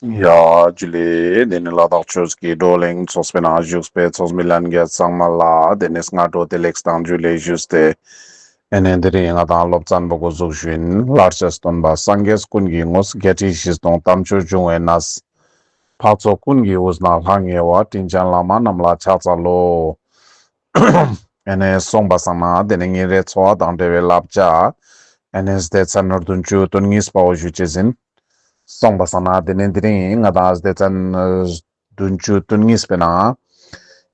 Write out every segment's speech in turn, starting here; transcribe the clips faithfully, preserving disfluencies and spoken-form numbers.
ཡ་ཇུ་ལེ། དེ་ནེ་ལ་དྭགས་ཆོས་ཀྱི་བགྲོ་གླེང་ཚོགས་པའི་ནང་བཞུགས་པའི་ཚོགས་མི་ལྷན་རྒྱས་ཚང་མ་ལ་དེ་ནེ་སྔ་དྲོ་བདེ་ལེགས་དང་ཇུ་ལེ་ཞུས་ཏེ། ཨེ་ནེ་དེ་རིང་ང་དང་སློབ་ཚན་པོ་འགོ་འཛུགས་ཞུ་ཡིན། ལྷར་བཅས་སྟོན་པ་སངས་རྒྱས་ཀུན་གྱི་དངོས། བརྒྱད་ཁྲི་བཞི་སྟོང་དམ་ཆོས་འབྱུང་བའི་གནས། འཕགས་ཚོགས་ཀུན་གྱི་དབུས་ན་ལྷང་ངེ་བ། དྲིན་ཅན་བླ་མ་རྣམས་ལ་ཕྱག་འཚལ་ལོ། ཨེ་ནེ་སོང་པ་སང་ན་དེ་ནེ་ཉིན་རེའི་འཚོ་བ་དང་འབྲེལ་བའི་བསླབ་བྱ། ཨེ་ནེ་སྡེ་ཚན་བདུན་ཅུ་དོན་གཉིས་པ་བོ་ཞུ་ཅེས་ཡིན། སོང་པ་སང་ན་དེ་ནེ་དེ་རིང་ང་དང་སྡེ་ཚན་བདུན་ཅུ་དོན་གཉིས་པའི་ནང་།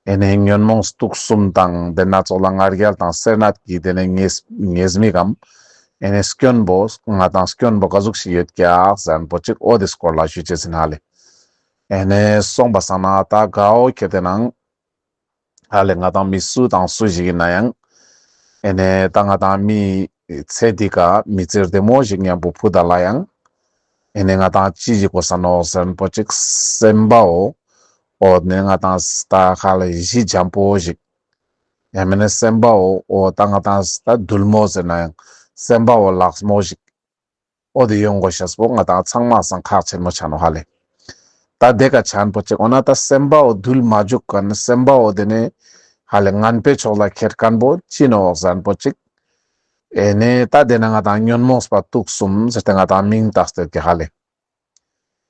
ཨེ་ནེ་ཉོན་མོངས་དུག་གསུམ་དང་དེ་སྣ་ཚོགས་ལ་ང་རྒྱལ་དང་སེར་སྣ་གི་དེ་ནེ་ཉེས་ཉེས་དམིགས་གམ། ཨེ་ནེ་སྐྱོན་པོ་ང་དང་སྐྱོན་པོ་ག་ཟུག་ཞིག་ཡོད་ཀྱག་ཟེར་ཁན་པོ་ཅིག་འོ་དེ་སྐོར་ལ་ཞུ་ཅེས་ཡིན་ཧ་ལེ། ཨེ་ནེ་སོང་པ་སང་ན་ད་གའོ་ཁྱེར་ཏེ་ནང་ཧ་ལེ་ང་དང་མི་སུ་དང་སུ་ཞིག་ཡིན་ན་ཡང་། ཨེ་ནེ་ད་ང་དང་མི་ཚེ་འདི་ཀ་མི་ཚེ་རྡེ་མོ་ཞིག་ཉམ་པོ་ཕུད་ད་ལ་ཡང་། ཨེ་ནེ་ང་དང་ཅི་ཞིག་དགོས་ས་ནོག་ཟེར་ཁན་པོ་ཅིག་སེམས་པའོ། འོ་དེ་ནེ་ང་དང་ད་ཧ་ལེ་གཞི་འཇམ་པོ་ཞིག་ཡང་མེན་ན་སེམས་པའོ། འོ་ད་ང་དང་ད་དུལ་མོ་ཟེར་ན་ཡང་སེམས་པའོ་ལགས་མོ་ཞིག་འོ་དེ་ཡོང་དགོས་ཤེས་པོ་ང་དང་ཚང་མ་སང་ཁག་ཆེན་མོ་ཆ་ནོག་ཧ་ལེ། ད་དེ་ཀ་ཆ་ཁན་པོ་ཅིག་འོ་ན་ད་སེམས་པའོ་དུལ་མ་འཇུག་ཁན་སེམས་པའོ་དེ་ནེ་ཧ་ལེ་ངན་པའི་ཕྱོགས་ལ་ཁྱེར་ཁན་པོ་ཅི་ནོག་ཟེར་ཁན་པོ་ཅིག་ཨེ་ནེ་ད་དེ་ན་ང་དང་ཉོན་མོངས་པ་དུག་གསུམ་ཟེར་ཏེ་ང་དང་མིང་བཏགས་ཏེ་ཀྱག་ཧ་ལེ།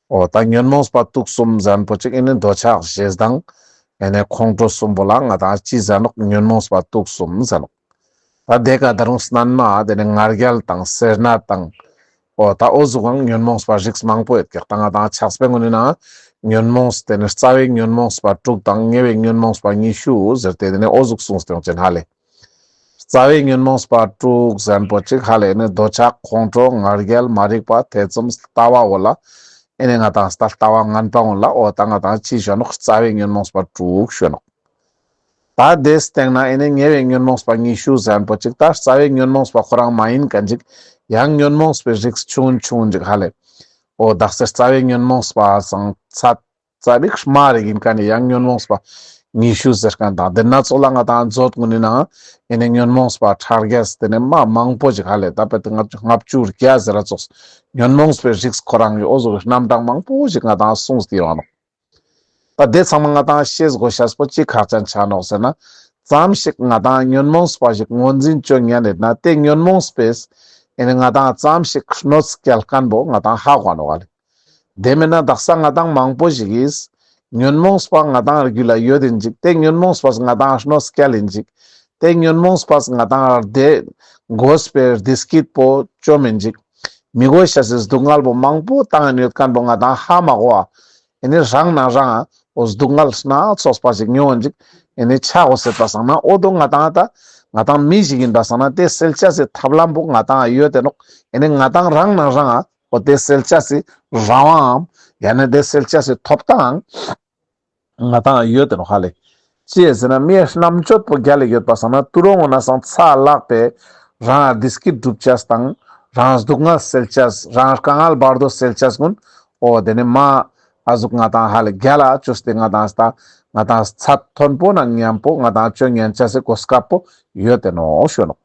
འོ་ད་ཉོན་མོངས་པ་དུག་གསུམ་ཟེར་ཁན་པོ་ཅིག་ཨེ་ནེ་འདོད་ཆགས་ཞེ་སྡང་ཨེ་ནེ་ཁོང་ཁྲོ་གསུམ་པོ་ལ་ང་དང་ཅི་ཟེར་ནོག་ཉོན་མོངས་པ་དུག་གསུམ་ཟེར་ནོག་ད་དེ་ཀ་ད་རུང་སྣན་མ་དེ་ནེ་ང་རྒྱལ་དང་སེར་སྣ་དང་། འོ་ད་འོ་ཟུག་གང་ཉོན་མོངས་པ་རིགས་མང་པོ་ཡོད་ཀྱག་ད་ང་དང་ཕྱག་དཔེ་ངོ་ནི་ན་ཉོན་མོངས་དེ་ནེ་རྩ་བའི་ཉོན་མོངས་པ་དྲུག་དང་ཉེ་བའི་ཉོན་མོངས་པ་ཉི་ཤུ་ཟེར་ཏེ་དེ་ནེ་འོ་ཟུག་གསུངས་ཏེ་ཡོང་ཅན་ཧ་ལེ། རྩ་བའི་ཉོན་མོངས་པ་དྲུག་ཟེར་ཁན་པོ་ཅིག་ཧ་ལེ་ནི་འདོད་ཆགས་ཁོང་ཁྲོ་ང་རྒྱལ་མ་རིག་པ་ཐེ་ཚོམ་ལྟ་བ་འོ་ལ། ཨེ་ནེ་ང་དང་ད་ལྟ་བ་ངན་པ་འོ་ལ་འོ་ད་ང་དང་ཅི་ཞུ་ནོག་རྩ་བའི་ཉོན་མོངས་པ་དྲུག་ཞུ་ནོག་ད་དེའི་སྟེང་ན་ཨེ་ནེ་ཉེ་བའི་ཉོན་མོངས་པ་ཉི་ཤུ་ཟེར་ཁན་པོ་ཅིག་ད་རྩ་བའི་ཉོན་མོངས་པ་ཁོ་རང་མ་ཡིན་ཁན་ཅིག་ཡང་ཉོན་མོངས་པའི་རིགས་ཆུང་ཆུང་ཅིག་ཧ་ལེ། འོ་དག་ས་རྩ་བའི་ཉོན་མོངས་པ་སང་ཚད་རྩ་བའི་མ་རིག་ཡིན་ཁན་ནི་ཡང་ཉོན་མོངས་པ་ཉི་ཤུ་ཟེར་ཁན་དང་དེ་སྣ་ཚོགས་ལ་ང་དང་མཛོད་ངོ་ནི་ན་ཨེ་ནེ་ཉོན་མོངས་པ་ཕྲ་རྒྱས་དེ་ནེ་མ་མང་པོ་ཅིག་ཧ་ལེ་ད་དཔེ་དེ་ལྔ་བཅུ་ལྔ་བཅུ་བརྒྱ་ཟེར་ར་ཙོགས་ཉོན་མོངས་པའི་རིགས་ཁོ་རང་གི་འོ་ཟུག་རྣམ་གྲངས་མང་པོ་ཞིག་ང་དང་གསུངས་ཏེ་ཡོང་ནོག་ད་དེ་ཚང་མ་ང་དང་ཤེས་དགོས་ཤེས་པོ་ཅི་ཁག་ཅན་ཆ་ནོག་ཟེར་ན། ཙམ་ཞིག་ང་དང་ཉོན་མོངས་པ་ཞིག་ངོས་འཛིན་ཅོ་ཉན་ཡོད་ན་དེ་ཉོན་མོངས་པས་ཨེ་ནེ་ང་དང་ཙམ་ཞིག་གནོད་སྐྱེལ་ཁན་པོ་ང་དང་ཧ་གོ་ནོག་ཧ་ལེ། དེ་མེན་ན་དག་ས་ང་དང་མང་པོ་ཞིག་གིས་ཉོན་མོངས་པ་ང་དང་རྒྱུད་ལ་ཡོད་དེ་ཅིག་དེ་ཉོན་མོངས་པས་ང་དང་གནོད་སྐྱེལ་ཡིན་ཅིག་དེ་ཉོན་མོངས་པས་ང་དང་དེ་དགོས་པའི་བདེ་སྐྱིད་པོ་ཅོ་མིན་ཅིག་མི་དགོས་ཤེས་སི་སྡུག་བསྔལ་པོ་མང་པོ་བཏང་ཡོད་ཁན་པོ་ང་དང་ཧ་མ་གོ་བ། ཨེ་ནེ་རང་ན་རང་འོ་སྡུག་བསྔལ་སྣ་ཚོགས་པ་ཞིག་མྱོང་ཅིག་ཨེ་ནེ་ཆ་གོས་ཟེར་པ་སང་ན་འོ་དོ་ང་དང་ད་ང་དང་མི་ཞིག་ཡིན་པ་སང་ན་དེ་སེལ་ཅེས་སི་ཐབས་ལམ་པོ་ང་དང་ཡོད་དེ་ནོག་ཨེ་ནེ་ང་དང་རང་ན་རང་འོ་དེ་སེལ་ཅེས་སི་རང་དབང་ཡང་ན་དེ་སེལ་ཅེས་སི་ཐོབ་ཐང་ང་དང་ཡོད་དེ་ནོག་ཧ་ལེ། ཅི་ཡ་ཟེར་ན་མིའི་རྣམ་དཔྱོད་པོ་རྒྱལ་ལ་ཡོད་པ་སང་ན་ཏུ་རོ་ངོ་ན་སང་ཚ་ལག་པའི་རང་བདེ་སྐྱིད་སྒྲུབ་ཅེས་དང་རང་སྡུག་བསྔལ་སེལ་ཅེས་རང་དཀའ་ངལ་བར་དོ་སེལ་ཅེས་ཀུན་འོ་དེ་ནེ་མ་ཨ་ཟུག་ང་དང་ཧ་ལེ་རྒྱལ་ལ་ཅོས་ཏེ་ང་དང་ས་ང་དང་ཚད་མཐོན་པོ་ན་ཉམ་པོ་ང་དང་ཅོ་ཉན་ཅེས་སི་གོ་སྐབས་པོ་ཡོད་དེ་ནོག་ཞུ་ནོག་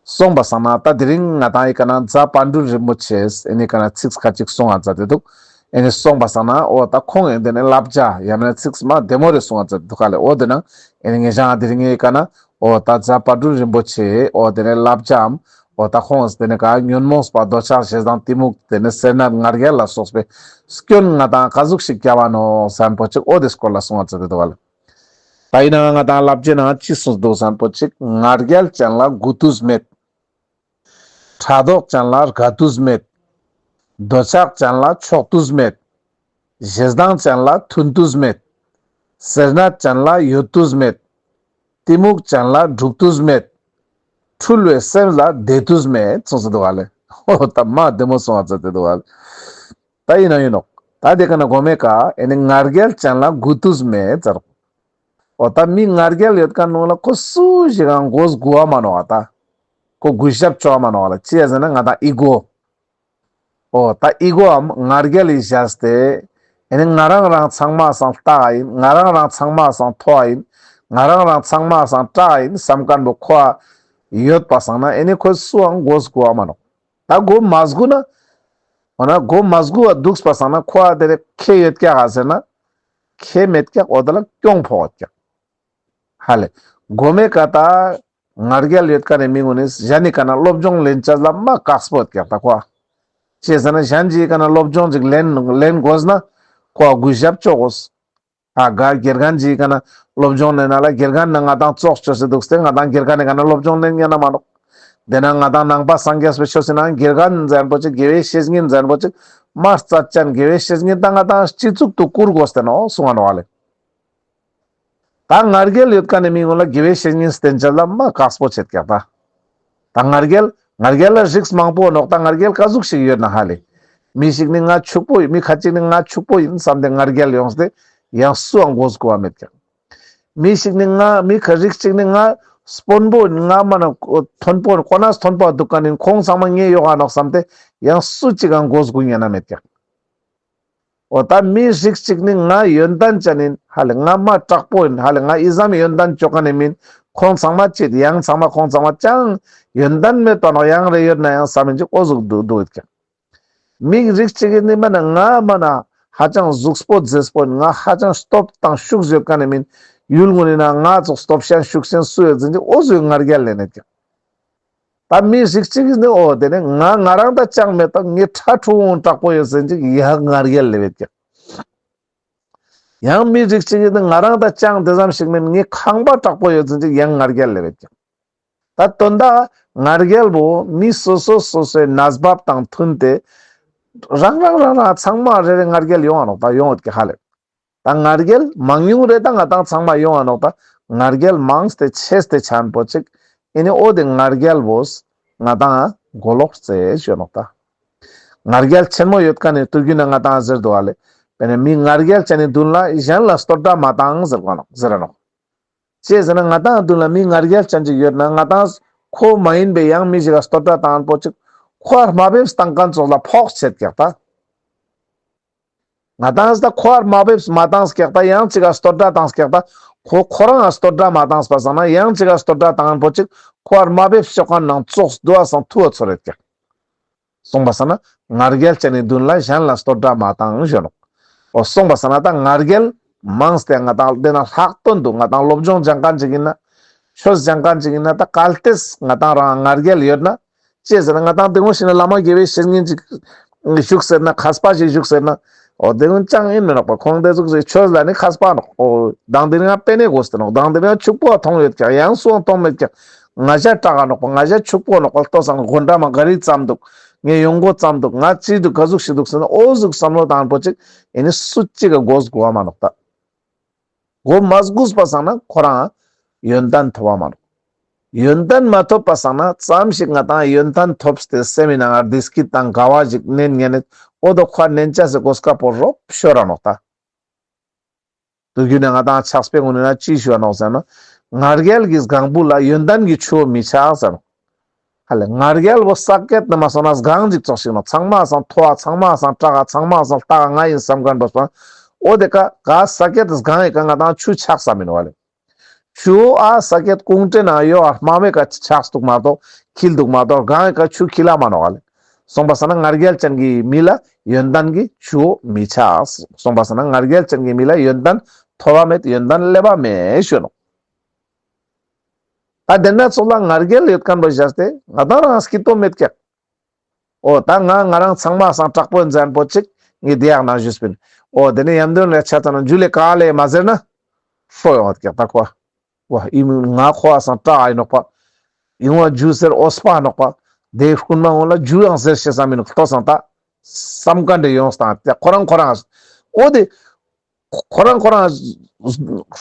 སོང་པ་སང་ན་ད་དེ་རིང་ང་དང་ཨི་ཀ་ན་རྫ་དཔལ་སྤྲུལ་རིན་པོ་ཆེས་ཨེ་ནེ་ཀ་ན་ཚིག་ཁ་ཅིག་གསུང་ང་མཛད་དེ་དུག་ཨེ་ནེ་སོང་པ་སང་ན་འོ་ད་ཁོང་ཨེ་དེ་ནེ་བསླབ་བྱ་ཡང་ན་ཚིག་མ་བདེ་མོ་རེ་གསུང་ང་མཛད་དེ་དུག་ག་ལེ། འོ་དེ་ནང་ཨེ་ནེ་ངེ་ཞང་དེ་རིང་ཨི་ཀ་ན་འོ་ད་རྫ་དཔལ་སྤྲུལ་རིན་པོ་ཆེ་འོ་དེ་ནེ་བསླབ་བྱའམ་འོ་ད་ཁོང་དེ་ནེ་ཀ་ཉོན་མོངས་པ་འདོད་ཆགས་ཞེ་སྡང་གཏི་མུག་དེ་ནེ་སེར་སྣ་ང་རྒྱལ་ལ་སོགས་པའི་སྐྱོན་ང་དང་ག་ཟུག་ཞིག་རྒྱབ་བ་ནོག་ཟེར་ཁན་པོ་ཅིག་འོ་དེ་སྐོར་ལ་གསུང་ང་མཛད་དེ་དུག་ག་ལེ། ད་ཨི་ནང་ང་དང་བསླབ་བྱའི་ནང་ཅི་གསུངས་དུག་ཟེར་ཁན་པོ་ཅིག་ང་རྒྱལ་ཅན་ལ་མགོ་ཏུས་མེད། ཕྲག་དོག་ཅན་ལ་དགའ་ཏུས་མེད། འདོད་ཆགས་ཅན་ལ་ཆོག་ཏུས་མེད། ཞེ་སྡང་ཅན་ལ་མཐུན་ཏུས་མེད། སེར་སྣ་ཅན་ལ་ཡོད་ཏུས་མེད། གཏི་མུག་ཅན་ལ་འགྲུབ་ཏུས་མེད། འཁྲུལ་བའི་སེམས་ལ་བདེ་ཏུས་མེད་གསུངས་ཏེ་དུག་ག་ལེ། འོ་ད་མ་བདེ་མོ་གསུང་ང་མཛད་དེ་དུག་ག་ལེ། ད་ཨི་ནང་ཡིན་ནོག་ད་དེ་ཀ་ན་གོ་མའི་ཀ་ཨེ་ནེ་ང་རྒྱལ་ཅན་ལ་མགོ་ཏུས་མེད་ཟེར། འོ་ད་མི་ང་རྒྱལ་ཡོད་ཁན་ནོ་ལ་ཁོ་སུ་ཞིག་གང་མགོ་སྒུར་བ་མ་ནོག་ད། ཁོ་གུས་ཞབས་ཅོ་བ་མ་ནོག་ལེ། ཅི་ཡ་ཟེར་ན་ང་དང་ཨི་གོ་འོ་ད་ཨི་གོའམ་ང་རྒྱལ་ལི་བཞག་སྟེ་ཨེ་ནེ་ང་རང་རང་ཚང་མ་སང་ལྟ་ཡིན། ང་རང་རང་ཚང་མ་སང་མཐོ་ཡིན། ང་རང་རང་ཚང་མ་སང་དྲག་ཡིན་བསམ་ཁན་པོ་ཁོ་ཡོད་པ་སང་ན་ཨེ་ནེ་ཁོ་སུའང་མགོ་སྒུར་བ་མ་ནོག་ད་མགོ་མ་སྒུར་ན་ འོ་ན་མགོ་མ་སྒུར་བ་འདུག་པ་སང་ན་ཁོ་ཨ་དེ་རེ་ཁེ་ཡོད་ཀྱག་ག་ཟེར་ན། ཁེ་མེད་ཀྱག། འོ་དེ་ལ་གྱོང་ཕོག་ཀྱག། ཧ་ལེ། མགོ་མའི་ཀ་ད་ང་རྒྱལ་ཡོད་ཀ་ནེ་མི་ངོ་ནི་གཞན་ནི་ཀ་ནེ་སློབ་སྦྱོང་ལེན་ཅེས་ལ་མ་དཀགས་པོ་ཡོད་ཀྱག་ད་ཁོ། ཅི་ཟེར་ན་གཞན་ཅིག་གི་ཀ་ནེ་སློབ་སྦྱོང་ཅིག་ལེན་ལེན་དགོས་ན་ཁོ་གུས་ཞབས་ཅོ་དགོས། ཨ་ག་དགེ་རྒན་ཅིག་གི་ཀ་ནེ་སློབ་སྦྱོང་ལེན་ན་ལ་དགེ་རྒན་ནི་ང་དང་ཙོགས་ཅོས་སེ་འདུག་སྟེ་ང་དང་དགེ་རྒན་ནི་ཀ་ནེ་སློབ་སྦྱོང་ལེན་ཉན་ན་མ་ནོག། དེ་ན་ང་དང་ནང་པ་སངས་རྒྱས་པའི་ཆོས་སི་ནང་དགེ་རྒན་ཟེར་པོ་ཅིག་དགེ་བའི་བཤེས་གཉེན་ཟེར་པོ་ཅིག་མ་རྩ་ཅན་དགེ་བའི་བཤེས་གཉེན་ད་ང་དང་སྤྱི་གཙུག་ཏུ་བཀུར་དགོས་ཏེ་ནོག་གསུང་ང་ནོག་ཨ་ལེ། ད་ང་རྒྱལ་ཡོད་ཀ་ནེ་མི་ངོ་ལ་དགེ་བའི་བཤེས་གཉེན་བསྟེན་ཅེས་ལ་མ་དཀགས་པོ་ཆེད་ཀྱག་ད། ད་ང་རྒྱལ་ང་རྒྱལ་ལ་རིགས་མང་པོ་ནོག། ད་ང་རྒྱལ་ག་ཟུག་ཞིག་ཡོད་ན་ཧ་ལེ། མི་ཞིག་ནི་ང་ཕྱུག་པོ་ཡིན། མི་ཁ་ཅིག་ནི་ང་ཕྱུག་པོ་ཡིན་བསམ་སྟེ་ང་རྒྱལ་ཡོངས་ཏེ་ཡང་སུའང་མགོ་སྒུར་བ་མེད་ཀྱག། མི་ཞིག་ནི་ང་མི་ཁ་རིགས་ཅིག་ནི་ང་དཔོན་པོ་ཡིན། ང་མ་ན་མཐོན་པོ་ཡིན། གོ་ན་མཐོན་པོ་འདུག་ཀ་ནི་ཁོང་ཚང་མ་ངའི་ཡོག་ག་ནོག་བསམ་སྟེ་ཡང་སུ་ཅིག་གང་མགོ་སྒུར་ཉན་ན་མེད་ཀྱག། འོ་ད་མི་རིགས་ཅིག་ནི་ང་ཡོན་ཏན་ཅན་ཡིན། ཧ་ལེ་ང་མ་དྲག་པོ་ཡིན། ཧ་ལེ་ང་ཨི་ཙམ་ཡོན་ཏན་ཅོ་ཀ་ནི་མིན། ཁོང་ཚང་མ་ཅིག་ཡང་ཚང་མ་ཁོང་ཚང་མ་ཅང་ཡོན་ཏན་མེད་པ་ནོག། ཡང་རེ་ཡོད་ན་ཡང་བསམ་ཡིན་ཅིག་འོ་ཟུག་འདུག་འདུག་ཡོད་ཀྱག། མི་རིགས་ཅིག་ནི་མ་ན་ང་མ་ན་ཧ་ཅང་གཟུགས་པོ་མཛེས་པོ་ཡིན། ང་ཧ་ཅང་སྟོབས་དང་ཤུགས་ཡོད་ཀ་ནི་མིན། ཡུལ་ངོ་ནི་ན་ང་ཙོགས་སྟོབས་ཤན་ཤུགས་ཤན་སུ་ཡོད་ཟེར་ཅིག་འོ་ཟུག་ང་རྒྱལ་ལེན་ཡོད་ཀྱག། ད་མི་རིགས་ཅིག་གིས་ནི་འོ་དེ་ནི་ང་ང་རང་ད་ཅང་མེད་པ་ངའི་ཕྲུ་གུ་དྲག་པོ་ཡོད་ཟེར་ཅིག་ཡང་ང་རྒྱལ་ལེན་ཡོད་ཀྱག། ཡང་མི་རིགས་ཅིག་གིས་ནི་ང་རང་ད་ཅང་དེ་ཙམ་ཞིག་མིན། ངའི་ཁང་པ་དྲག་པོ་ཡོད་ཟེར་ཅིག་ཡང་ང་རྒྱལ་ལེན་ཡོད་ཀྱག། ད་དོན་དག་ང་རྒྱལ་བོ་མི་སོ་སོ་སོ་སོའི་གནས་བབ་དང་མཐུན་ཏེ་རང་རང་རང་རང་ཚང་མ་རེ་རེ་ང་རྒྱལ་ཡོང་ང་ནོག། ད་ཡོང་ཡོད་ཀྱག་ཧ་ལེ། ད་ང་རྒྱལ་མང་ཉུང་རེ་ད་ང་དང་ཚང་མ་ཡོང་ང་ནོག། ད་ང་རྒྱལ་མང་སྟེ་ཆེ་སྟེ་ཆ་ན་པོ་ཅིག་ཨེ་ནི་འོ་དེ་ང་རྒྱལ་བོས་ང་དང་མགོ་ལོག་རྩེ་ཞུ་ནོག་ད། ང་རྒྱལ་ཆེན་མོ་ཡོད་ཀ་ནི་དུས་རྒྱུན་ན་ང་དང་ཟེར་འདུག་ཨ་ལེ། དཔེར་ན་མི་ང་རྒྱལ་ཅན་ནི་མདུན་ལ་གཞན་ལ་བསྟོད་སྒྲ་མ་བཏང་ཟེར་གོ་ནོག་ཟེར་ར་ནོག། ཅི་ཟེར་ན་ང་དང་མདུན་ལ་མི་ང་རྒྱལ་ཅན་ཅིག་ཡོད་ན་ང་དང་ཁོ་མ་ཡིན་པའི་ཡང་མི་ཞིག་ག་བསྟོད་སྒྲ་བཏང་པོ་ཅིག་ཁོ་ཨ་རྨ་བེབས་བཏང་མཁན་ཙོགས་ལ་ཕོག་ཆེད་ཀྱག་ད། ང་དང་ད་ཁོ་ཨ་རྨ་བེབས་མ་བཏང་ཀྱག་ད། ཡང་ཅིག་ག་བསྟོད་སྒྲ་བཏང་ཀྱག་ད། ཁོ་ཁོ་རང་ཨ་བསྟོད་སྒྲ་མ་བཏང་པ་སང་ན་ཡང་ཅིག་ག་བསྟོད་སྒྲ་བཏང་པོ་ཅིག་ཁོ་ཨ་རྨ་བེབས་ཅོ་མཁན་ནང་ཙོགས་འདུག་པ་སང་ཐུ་བ་ཚོར་ཡོད་ཀྱག། སོང་པ་སང་ན་ང་རྒྱལ་ཅན་ནི་མདུན་ལ་གཞན་ལ་བསྟོད་སྒྲ་མ་བཏང་ཞུ་ནོག། འོ་སོང་པ་སང་ན་ད་ང་རྒྱལ་མང་སྟེ་ང་དང་དེ་ན་ལྷག་དོན་དུ་ང་དང་སློབ་སྦྱོང་སྦྱང་མཁན་ཅིག་ཡིན་ན། ཆོས་སྦྱང་མཁན་ཅིག་ཡིན་ན་ད་གལ་ཏེ་ང་དང་རང་ང་རྒྱལ་ཡོད་ན། ཅི་ཟེར་ན་ང་དང་དེ་ངོ་ཤེས་ན་བླ་མ་དགེ་བའི་བཤེས་གཉེན་ཅིག་བཞུགས་ཟེར་ན་མཁས་པ་ཞིག་བཞུགས་ཟེར་ན། འོ་དེ་ངོ་ཅང་ཡིན་མི་ནོག་པ། ཁོང་དེ་ཟུག་ཟེར་ཆོས་ལ་ནི་མཁས་པ་ནོག། འོ་དང་དེ་ནི་ང་པེ་ནེ་དགོས་ཏེ་ནོག། དང་དེ་ནི་ང་ཕྱུག་པོ་མཐོང་ཡོད་ཀྱག། ཡང་སུའང་མཐོང་མེད་ཀྱག། ང་ཞ་དྲག་ག་ནོག་པ། ང་ཞ་ཕྱུག་པོ་ནོག་པ། ལྟོས་སང་སྒོ་འདྲ་མ་ག་རི་ཙམ་འདུག། ངས་ཡོང་སྒོ་ཙམ་འདུག། ང་ཅི་འདུག་ག་ཟུག་ཞིག་འདུག་ཟེར་ན་འོ་ཟུག་བསམ་བློ་བཏང་པོ་ཅིག་ཨེ་ནི་སུ་ཅིག་ག་མགོ་སྒུར་བ་མ་ནོག་ད། མགོ་མ་སྒུར་པ་སང་ན་ཁོ་རང་ཡོན་ཏན་ཐོབ་པ་མ་ནོག། ཡོན་ཏན་མ་ཐོབ་པ་སང་ན་ཙམ་ཞིག་ང་དང་ཡོན་ཏན་ཐོབ་སྟེ་སེམས་ནང་བདེ་སྐྱིད་དང་དགའ་བ་ཞིག་ནན་ཉན་ནེ་འོ་དོ་ཁོ་ནན་ཅེས་སི་གོ་སྐབས་པོ་རོབ་ཤོར་ར་ནོག་ད། དུས་རྒྱུན་ནས་ང་དང་ཕྱག་དཔེ་ངོ་ནས་ན་ཅི་ཞུ་བ་ནོག་ཟེར་ན། ང་རྒྱལ་གྱི་སྒང་བུ་ལ་ཡོན་ཏན་གྱི་ཆུ་བོ་མི་ཆགས་ཟེར་ནོག། ཧ་ལེ་ང་རྒྱལ་བོ་ས་ཀེད་ནི་མ་སོང་ན་སྒང་ཅིག་ཙོགས་ཤིག་ནོག། ཚང་མ་སང་མཐོ་བ་ཚང་མ་སང་དྲག་ག་ཚང་མ་སང་ལྟག་ག་ང་ཡིན་བསམ་མཁན་པོ་སང་། འོ་དེ་ཀ་ག་ས་ཀེད་སྒང་ཡི་ཀ་ང་དང་ཆུ་ཆགས་ས་མིན་བ་ལེ། ཆུ་བོ་ཨ་ས་ཀེད་ཀུང་ཀྲེ་ན་ཡོད་ཨ་མ་མེ་ཀ་ཆགས་འདུག་མ་གཏོགས་འཁྱིལ་འདུག་མ་གཏོགས་སྒང་ཡི་ཀ་ཆུ་འཁྱིལ་ལ་མ་ནོག་ལེ། སོང་པ་སང་ན་ང་རྒྱལ་ཅན་གྱི་མི་ལ་ཡོན་ཏན་གྱི་ཆུ་བོ་མི་ཆགས། སོང་པ་སང་ན་ང་རྒྱལ་ཅན་གྱི་མི་ལ་ཡོན་ཏན་ཐོབ་པ་མེད། ཡོན་ཏན་སླེབ་པ་མེད་ཞུ་ནོག། ད་དེ་ན་ཚོགས་ལ་ང་རྒྱལ་ཡོད་མཁན་པོ་བཞག་སྟེ་ང་དང་རང་སྐྱིད་པོ་མེད་ཀྱག། འོ་ད་ང་ང་རང་ཚང་མ་སང་དྲག་པོ་ཡིན་ཟེར་མཁན་པོ་ཅིག་ངའི་དེ་ཡག་ན་ཞུས་པིན། འོ་དེ་ནས་ཡམ་དོན་ལས་ཆ་ཙ་ན་འཇུ་ལེ་ག་ལེ་མ་ཟེར་ན་ཧྲོ་ཡོང་བ་ཀྱག་ད་ཁོ། ཝ་ཨི་མུ་ང་ཁོ་བ་སང་དྲག་ཨ་ཡིན་ནོག་པ། ཨི་ངོ་ཇུ་ཟེར་འོས་པ་ནོག་པ། དེ་རྐུན་མ་ངོ་ལ་ཇུ་ཡང་ཟེར་ཤེས་ས་མི་ནོག་ལྟོས་སང་ད། བསམ་མཁན་དེ་ཡོངས་དང་ཏེ་ཁོ་རང་ཁོ་རང་། འོ་དེ། ཁོ་རང་ཁོ་རང་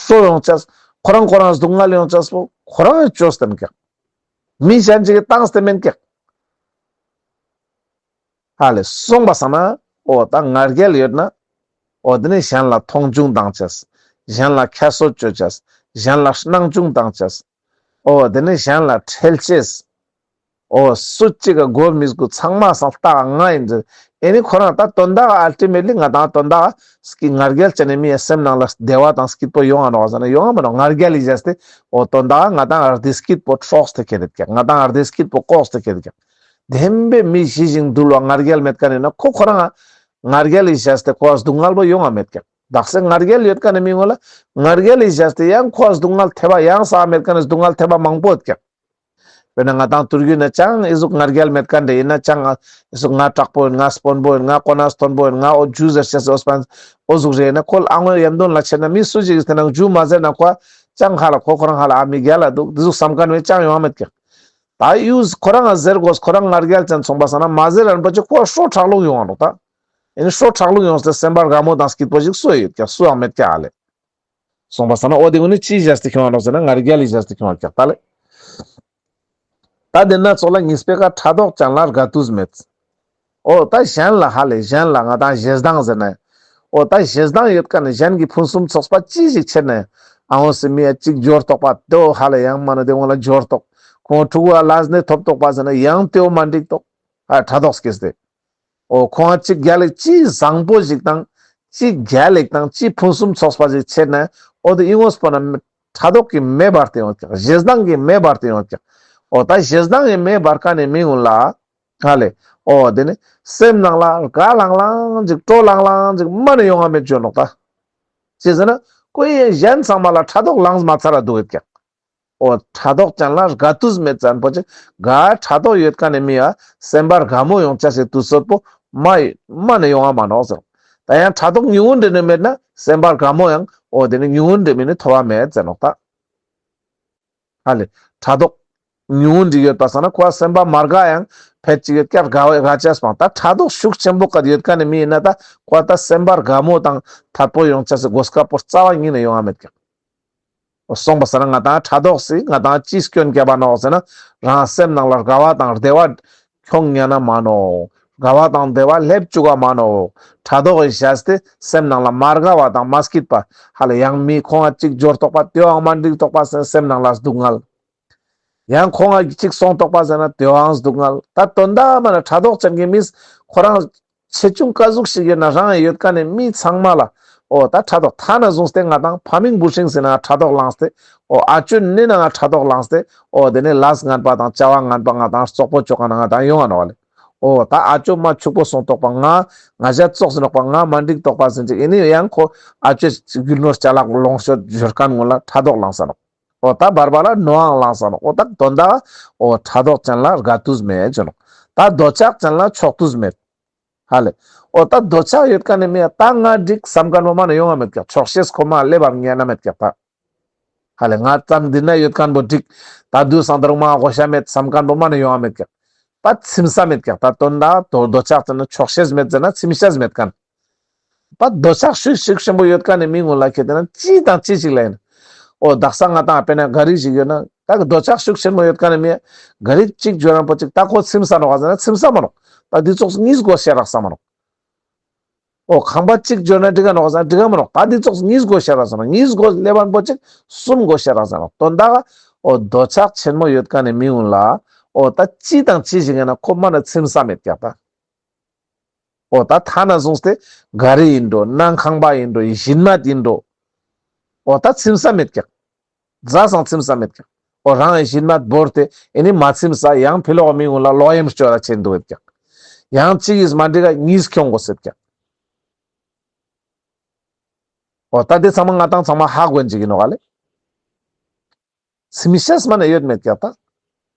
ཧྲོ་ཡོང་ཅེས། ཁོ་རང་ཁོ་རང་སྡུག་བསྔལ་ཡོང་ཅེས་པོ་ཁོ་རང་ཅོས་ཏེ་མེན་ཀྱག། མི་གཞན་ཅིག་གི་བཏང་སྟེ་མེན་ཀྱག། ཧ་ལེ་སོང་པ་སང་ན། འོ་ད་ང་རྒྱལ་ཡོད་ན། འོ་དེ་ནི་གཞན་ལ་མཐོང་ཆུང་བཏང་ཅེས། གཞན་ལ་ཁྱད་གསོད་ཅོ་ཅེས། གཞན་ལ་སྣང་ཆུང་བཏང་ཅེས། འོ་དེ་ནི་གཞན་ལ་ཁྲེལ་ཅེས། འོ་སུ་ཅིག་ག་མགོ་མི་སྒུར། ཚང་མ་སང་ལྟག་ང་ཡིན་ཟེར། ཨེ་ནི་ཁོ་རང་ད་དོན་དག་ཨལ་ཊི་མེཊ་ལི་ང་དང་དོན་དག་སྐྱིད་ང་རྒྱལ་ཅན་ནི་མིའི་སེམས་ནང་ལ་བདེ་བ་དང་སྐྱིད་པོ་ཡོང་ང་ནོག་ཟེར་ན་ཡོང་ང་མ་ནོག། ང་རྒྱལ་ལི་བྱས་ཏེ་འོ་དོན་དག་ང་དང་བདེ་སྐྱིད་པོ་འཕྲོགས་ཏེ་ཁྱེར་ཏེ་ཀྱག། ང་དང་བདེ་སྐྱིད་པོ་བཀོགས་ཏེ་ཁྱེར་ཏེ་ཀྱག། བདེན་པའི་མི་ཞི་ཞིང་དུལ་བ་ང་རྒྱལ་མེད་མཁན་ཡིན་ན་ཁོ་ཁོ་རང་ང་རྒྱལ་ལ་བཞག་སྟེ་ཁོ་ལ་སྡུག་བསྔལ་པོ་ཡོང་ང་མེད་ཀྱག། དག་ས་ང་རྒྱལ་ཡོད་མཁན་ནི་མི་ངོ་ལ་ང་རྒྱལ་ལ་བཞག་སྟེ་ཡང་ཁོ་ལ་སྡུག་བསྔལ་ཐེབས་པ་ཡང་ས་མེད་མཁན་ནི་སྡུག་བསྔལ་ཐེབས་པ་མང་པོ་ཡོད་ཀྱག། དཔེར་ན་ང་དང་དུར་རྒྱུད་ན་ཅང་ཨི་ཟུག་ང་རྒྱལ་མེད་མཁན་འདྲ་ཡིན་ན་ཅང་ཨི་ཟུག་ང་དྲག་པོ་ཡིན། ང་དཔོན་པོ་ཡིན། ང་གོ་གནས་མཐོན་པོ་ཡིན། ང་འོ་ཇུ་ཟེར་ཤེས་སི་འོ་སྤན་འོ་ཟུག་རེ་ཡིན་ན་ཁོ་ལ་ཨ་ངོས་ཡམ་དོན་ལ་ཆེ་ན་མི་སུ་ཞིག་གིས་དེ་ནང་ཇུ་མ་ཟེར་ན་ཁོ་ཅང་ཧ་ལ་ཁོ་ཁོ་རང་ཧ་ལ་ཨ་མི་རྒྱལ་ལ་འདུག་འདི་ཟུག་བསམ་མཁན་བས་ཅང་ཡོང་ང་མེད་ཀྱག། ད་ཡུས་ཁོ་རང་ང་ཟེར་དགོས། ཁོ་རང་ང་རྒྱལ་ཅན་སོང་པ་སང་ན་མ་ཟེར་རན་པོ་ཅིག་ཁོ་ཤོ་ཁྲག་རླུང་ཡོང་ང་ནོག་ད། ཨེ་ནི་ཤོ་ཁྲག་རླུང་ཡོངས་ཏེ་སེམས་པ་དགའ་མོ་དང་སྐྱིད་པོ་ཞིག་སུ་ཡོད་ཀྱག། སུའང་མེད་ཀྱག་ཨ་ལེ། སོང་པ་སང་ན་འོ་དེ་ཀུན་ནི་ཅི་བྱས་ཏེ་ཁྱོང་ང་ནོག་ཟེར་ན་ང་རྒྱལ་ལ་བྱས་ཏེ་ཁྱོང་ང་ཀྱག་ད་ལེ། ད་དེ་ན་ཚོགས་ལ་གཉིས་པའི་ཀ་ཕྲག་དོག་ཅན་ལ་དགའ་དུས་མེད། འོ་ད་གཞན་ལ་ཧ་ལེ་གཞན་ལ་ང་དང་ཞེ་སྡང་ཟེར་ན། འོ་ད་ཞེ་སྡང་ཡོད་མཁན་ནི་གཞན་གྱི་ཕུན་སུམ་ཚོགས་པ་ཅི་ཞིག་ཆེད་ནས་ཨ་འོ་སི་མི་ཡ་གཅིག་འབྱོར་ཏོག་པ་དེའོ་ཧ་ལེ་ཡང་མ་ན་དེ་འོ་ལ་འབྱོར་ཏོག། ཁོང་ཕྲུ་གུ་ལ་ལས་ནི་ཐོབ་ཏོག་པ་ཟེར་ན་ཡང་དེའོ་མ་འགྲིག་ཏོག། ཨ་ཕྲག་དོག་སྐྱེས་ཏེ། འོ་ཁོང་ཅིག་རྒྱལ་ལེགས་ཅི་བཟང་པོ་ཞིག་དང་ཅི་རྒྱལ་ལེགས་དང་ཅི་ཕུན་སུམ་ཚོགས་པ་ཞིག་ཆེད་ན་འོ་དེ་ཨི་ངོས་པོ་ན་ཕྲག་དོག་གི་མེ་འབར་ཏེ་ཡོང་ཀྱག། ཞེ་སྡང་གི་མེ་འབར་ཏེ་ཡོང་ཀྱག། འོ་ད་ཞེ་སྡང་གི་མེ་འབར་མཁན་ནི་མི་ཀུན་ལ་ཧ་ལེ་འོ་དེ་ནི་སེམས་ནང་ལ་དགའ་ལང་ལང་ཅིག་སྤྲོ་ལང་ལང་ཅིག་མ་ནི་ཡོང་ང་མེད་ཅོ་ནོག་ད། ཅི་ཟེར་ན་ཁོ་ཡི་གཞན་ཚང་མ་ལ་ཕྲག་དོག་ལངས་མ་ཚར་ར་འདུག་ཡོད་ཀྱག། འོ་ཕྲག་དོག་ཅན་ལ་དགའ་དུས་མེད་ཙམ་པོ་ཅིག་ག་ཕྲག་དོག་ཡོད་མཁན་ནི་མི་ཡ་སེམས་པ་དགའ་མོ་ཡོང་ཆ་ཞིག་དུས་ཚོད་པོ་མ་མ་ནི་ཡོང་བ་མ་ནོག་ཟེར། ད་ཡང་ཕྲག་དོག་ཉུང་ངུ་འདྲེ་ནི་མེད་ན་སེམས་པ་དགའ་མོ་ཡང་འོ་དེ་ནི་ཉུང་ངུ་འདྲེ་མི་ནི་ཐོབ་བ་མེད་ཟེར་ནོག་ད། ཧ་ལེ་ཕྲག་དོག་ཉུང་ངུ་འདྲེ་ཡོད་པ་སང་ན་ཁོ་སེམས་པ་མ་དགའ་ཡང་ཕལ་ཅིག་ཡོད་ཀྱག་དགའ་དགའ་ཆ་སྤང་ད་ཕྲག་དོག་ཤུགས་ཆེན་པོ་ཀ་ཡོད་མཁན་ནི་མི་ཡིན་ན་ད་ཁོ་ད་སེམས་པ་དགའ་མོ་དང་ཐད་པོ་ཡོང་ཆ་སི་གོ་སྐབས་པོ་རྩ་བ་ཉིད་ནས་ཡོང་བ་མེད་ཀྱག། སོང་པ་སང་ན་ང་དང་ཕྲག་དོག་སི་ང་དང་ཅི་སྐྱོན་བརྒྱབ་པ་ནོག་ཟེར་ན་རང་སེམས་ནང་ལ་དགའ་བ་དང་བདེ་བ་ཁྱོང་ཉན་ན་མ་ནོག། དགའ་བ་དང་བདེ་བ་སླེབས་བཅུག་ག་མ་ནོག། ཕྲག་དོག་གི་བྱས་ཏེ་སེམས་ནང་ལ་མ་དགའ་བ་དང་མ་སྐྱིད་པ་ཧ་ལེ་ཡང་མི་ཁོང་ང་གཅིག་འབྱོར་ཏོག་པ་དེའང་མ་འགྲིག་ཏོག་པ་ཟེར་ན་སེམས་ནང་ལ་སྡུག་བསྔལ། ཡང་ཁོང་ང་གཅིག་སོང་ཏོག་པ་ཟེར་ན་དེའང་སྡུག་བསྔལ། ད་དོན་དག་མ་ན་ཕྲག་དོག་ཅན་གྱི་མིས་ཁོ་རང་ཆེ་ཆུང་ཀ་ཟུག་ཞིག་ཡོད་ན་རང་ཡོད་མཁན་ནི་མི་ཚང་མ་ལ་འོ་ད་ཕྲག་དོག་ཐ་ན་བཟུང་སྟེ་ང་དང་ཕ་མིང་བུ་སྲིང་ཟེར་ན་ཕྲག་དོག་ལངས་ཏེ་འོ་ཨ་ཅོ་ནི་ན་ང་ཕྲག་དོག་ལངས་ཏེ་འོ་དེ་ནི་ལས་ངན་པ་དང་བྱ་བ་ངན་པ་ང་དང་བཙོག་པོ་ཅོ་ག་ན་ང་དང་ཡོང་ང་ནོག་ལེ། འོ་ད་ཨ་ཅོ་མ་ཕྱུག་པོ་སོང་ཏོག་པ་ང་ང་ཞ་བཙོག་ཟིན་ནོག་པ་ང་མ་འགྲིག་ཏོག་པ་ཟེར་ཅིག་ཨེ་ནི་ཡང་ཁོ་ཨ་ཅོ་རྒྱུ་ནོར་ཅ་ལག་ལོངས་སྤྱོད་འབྱོར་མཁན་ངོ་ལ་ཕྲག་དོག་ལངས་ས་ནོག། འོ་ད་བར་བར་ལ་ནོའང་ལངས་ས་ནོག། འོ་ད་དོན་དག་འོ་ཕྲག་དོག་ཅན་ལ་དགའ་དུས་མེད་ཅོ་ནོག། ད་འདོད་ཆགས་ཅན་ལ་ཆོག་དུས་མེད། ཧ་ལེ། འོ་ད་འདོད་ཆགས་ཡོད་མཁན་ནི་མི་ཡ་ད་ང་འགྲིག་བསམ་མཁན་པོ་མ་ནི་ཡོང་ང་མེད་ཀྱག། ཆོག་ཤེས་ཁོ་མ་སླེབས་པ་ཉན་ན་མེད་ཀྱག་ད། ཧ་ལེ་ང་ཙམ་འདི་ན་ཡོད་མཁན་པོ་འགྲིག། ད་དུས་སང་ད་རུང་མ་དགོས་ཤ་མེད་བསམ་མཁན་པོ་མ་ནི་ཡོང་ང་མེད་ཀྱག། ད་ཚིམ་ས་མེད་ཀྱག། ད་དོན་དག་འདོད་འདོད་ཆགས་ཅན་ན་ཆོག་ཤེས་མེད་ཟེར་ན་ཚིམ་ཤེས་མེད་མཁན། པ་འདོད་ཆགས་ཤུགས་ཤུགས་ཆེན་པོ་ཡོད་མཁན་ནི་མི་ངོ་ལ་ཁེ་ཏེ་ན་ཅི་དང་ཅི་ཞིག་ལ་ཡིན། འོ་དག་ས་ང་དང་དཔེར་ན་ག་རི་ཞིག་ཡོད་ན་ད་གི་འདོད་ཆགས་ཤུགས་ཆེན་པོ་ཡོད་མཁན་ནི་མི་ག་རི་གཅིག་འབྱོར་རན་པོ་ཅིག་ད་ཁོ་ཚིམ་ས་ནོག་ག་ཟེར་ན་ཚིམ་ས་མ་ནོག། ད་འདི་ཙོགས་གཉིས་དགོས་ཤ་རག་ས་མ་ནོག། འོ་ཁང་པ་གཅིག་འབྱོར་ན་འགྲིག་ག་ནོག་ག་ཟེར་ན་འགྲིག་ག་མ་ནོག། ད་འདི་ཙོགས་གཉིས་དགོས་ཤ་རག་ས་ནོག། གཉིས་དགོས་སླེབས་རན་པོ་ཅིག་གསུམ་དགོས་ཤ་རག་ས་ནོག། དོན་དག་འོ་འདོད་ཆགས་ཆེན་མོ་ཡོད་མཁན་ནི་མི་ངོ་ལ་འོ་ད་ཅི་དང་ཅི་ཞིག་ཡིན་ན་ཁོ་མ་ན་ཚིམ་ས་མེད་ཀྱག་ད། འོ་ད་ཐ་ན་བཟུང་སྟེ་ག་རི་ཡིན་འགྲོ་ནང་ཁང་པ་ཡིན་འགྲོ་བཞིན་མ་ཡིན་འགྲོ། འོ་ད་ཚིམ་ས་མེད་ཀྱག། རྫ་སང་ཚིམ་ས་མེད་ཀྱག། འོ་རང་ཡི་བཞིན་མ་བོར་ཏེ་ཨེ་ནི་མ་ཚིམ་ས་ཡང་ཕི་ལོག་མི་ངོ་ལ་ལོག་གཡེམ་སྤྱོད་ལ་ཆེན་འདུག་ཡོད་ཀྱག། ཡང་གཅིག་གིས་མ་འགྲིག་ག་གཉིས་ཁྱོང་དགོས་སེད་ཀྱག། འོ་ད་དེ་ཚང་མ་ང་དང་ཚང་མ་ཧ་གོ་ཡིན་ཅིག་ཡིན་ནོག་ག་ལེ། ཚིམ་ཤེས་མ་ནི་ཡོད་མེད་ཀྱག་ད།